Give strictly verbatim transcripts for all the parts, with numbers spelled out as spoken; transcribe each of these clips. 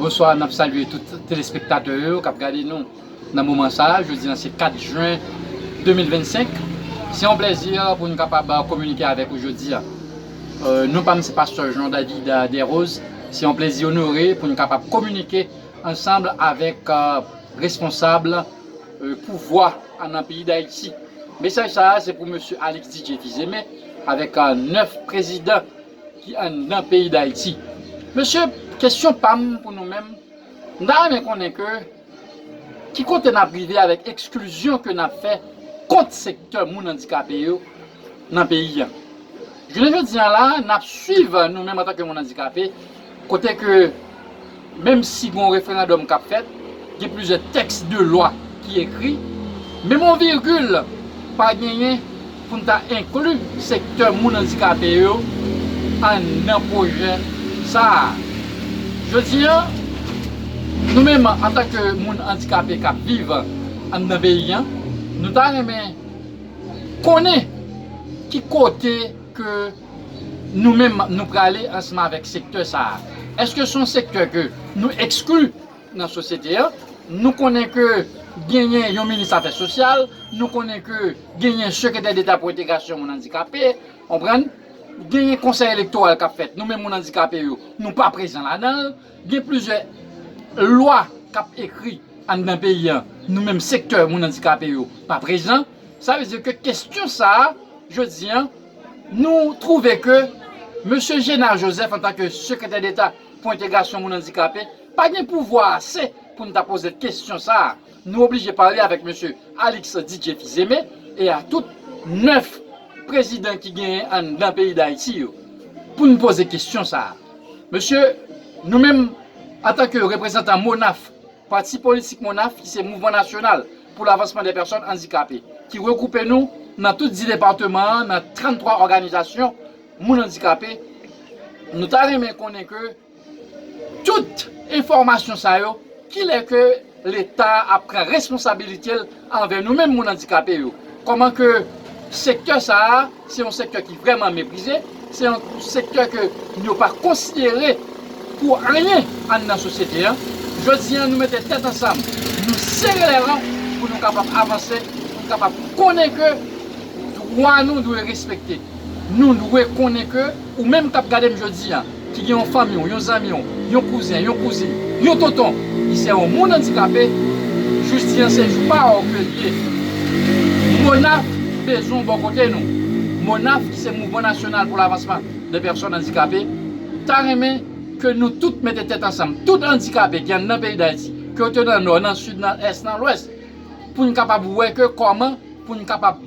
Bonswa, n ap salye tout telespektatè yo k ap gade nou nan moman sa a. Jodi a, se kat jen de mil vennsenk. Se yon plèzi pou n kapab kominike avèk ou jodi a. Euh, non pa m se pastè Jean David, euh, Desroses. Se yon plèzi onore pou n kapab kominike ansanm avèk, euh, responsab, euh, pouvwa a nan peyi Dayiti. Mesaj sa a, se pou mesye Alix Didier Fils-Aimé avèk, euh, nèf prezidan ki anndan peyi Dayiti. Mesye, kesyon pa m pou nou menm, m ta renmen konnen ke ki kote n ap rive avèk eksklizyon ke n ap fè kont sektè moun andikape yo nan peyi a. Jounen jodi a la, n ap swiv nou menm antanke moun andikape, kote ke menm si gen yon referandòm k ap fèt, gen plizyè tèks de lwa ki ekri, menm yon vigil pa genyen pou n ta enkli sektè moun andikape yo anndan pwojè sa a. Jodi a, nou menm antanke moun andikape k ap viv anndan peyi a, nou ta renmen konnen ki kote ke nou menm nou prale ansanm avèk sektè sa a. Èske se yon sektè ke nou ekskli nan sosyete a? Nou konnen ke genyen yon minis afè sosyal, nou konnen ke genyen sekretè deta pou entegrasyon moun andikape, konprann? Genyen konsèy elektoral k ap fèt, nou menm moun andikape yo, nou pa prezan ladan l. Gen plizyè lwa k ap ekri anndan peyi a, nou menm sektè moun andikape yo pa prezan. Sa vle di ke kesyon sa a, jodi a, nou twouve ke mesye Jenard Joseph, antanke sekretè deta pou entegrasyon moun andikape, pa gen pouvwa ase pou n ta poze kesyon sa a. Nou oblije pale avèk mesye Alix Didier Fils-Aimé e a tout nèf prezidan ki genyen anndan peyi Dayiti yo pou n poze kesyon sa a. Mesye, nou menm, antanke reprezantan MONAF, pati politik MONAF, ki se Mouvman Nasyonal pou Lavansman dè Pèsòn Andikape, ki regwoupe nou nan tout dis depatman an, nan tranntwa òganizasyon moun andikape, nou ta renmen konnen ke tout enfòmasyon sa yo, kilè ke Leta ap pran responsabilite l anvè nou menm moun andikape yo? Kòman ke sektè sa a, se yon sektè ki vrèman meprize, se yon sektè ke yo pa konsidere pou anyen anndan sosyete a. Jodi a, nou mete tèt ansanm, nou sere lè ran pou nou kapab avanse, pou nou kapab konnen ke dwa nou dwe respekte. Nou dwe konnen ke ou menm k ap gade m jodi a, ki gen yon fanmi w, yon zanmi w, yon kouzen, yon kouzin, yon tonton, ki se yon moun andikape, jodi a se jou pa w ke l ye. MONAF bezwen w bò kote nou. MONAF, ki se Mouvman Nasyonal pou Lavansman dè Pèsòn Andikape, ta renmen ke nou tout mete tèt ansanm, tout andikape ki anndan peyi Dayiti, ke w te nan Nò, nan Sid, nan Ès, nan Lwès, pou n kapab wè ke kòman pou n kapab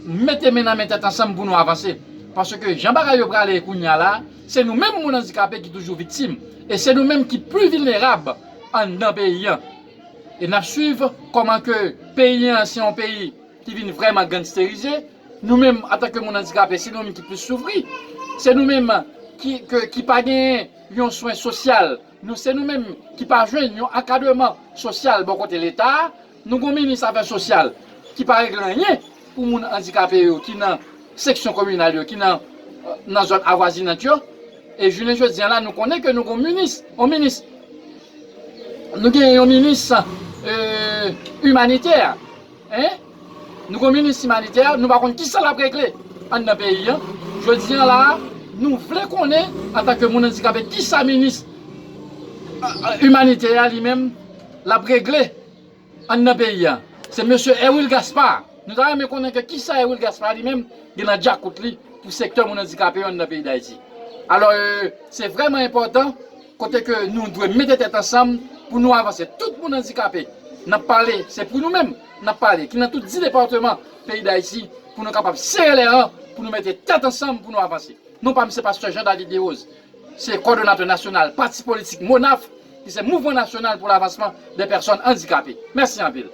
mete men nan men tèt ansanm pou nou avanse. Paske jan bagay yo prale kounye a la, se nou menm moun andikape ki toujou viktim. E se nou menm ki pli vilnerab anndan peyi a. E n ap swiv kòman ke peyi a se yon peyi ki vin vrèman gangsterize. Nou menm, antanke moun andikape, se nou menm ki plis soufri. Se nou menm ki, ke, ki pa genyen yon swen sosyal. Nou, se nou menm ki pa jwenn yon ankadreman sosyal bò kote Leta a. Nou gon minis afè sosyal ki pa regle anyen pou moun andikape yo ki nan seksyon kominal yo, ki nan, nan zòn avwazinant yo. E jounen jodi a la, nou konnen ke nou gon minis, yon minis, nou gen yon minis, euh, imanitè. Hein? Nou gon minis imanitè, nou pa konn kisa l ap regle anndan peyi a. Jodi a la, nou vle konnen, antanke moun andikape, kisa minis, euh, euh, imanitè a li menm l ap regle anndan peyi a. Se mesye Herwil Gaspard. Nou ta renmen konnen ke kisa Herwil Gaspard li menm gen nan djakout li pou sektè moun andikape yo anndan peyi Dayiti. Alò, euh, se vrèman enpòtan kote ke nou dwe mete tèt ansanm pou nou avanse. Tout moun andikape, n ap pale, se pou nou menm n ap pale, ki nan tout dis depatman peyi Dayiti, pou nou kapab sere lè ran, pou nou mete tèt ansanm pou nou avanse. Non pa m se pastè Jean David Desroses, se kòdonatè nasyonal pati politik MONAF, ki se Mouvman Nasyonal pou Lavansman dè Pèsòn Andikape. Mèsi anpil.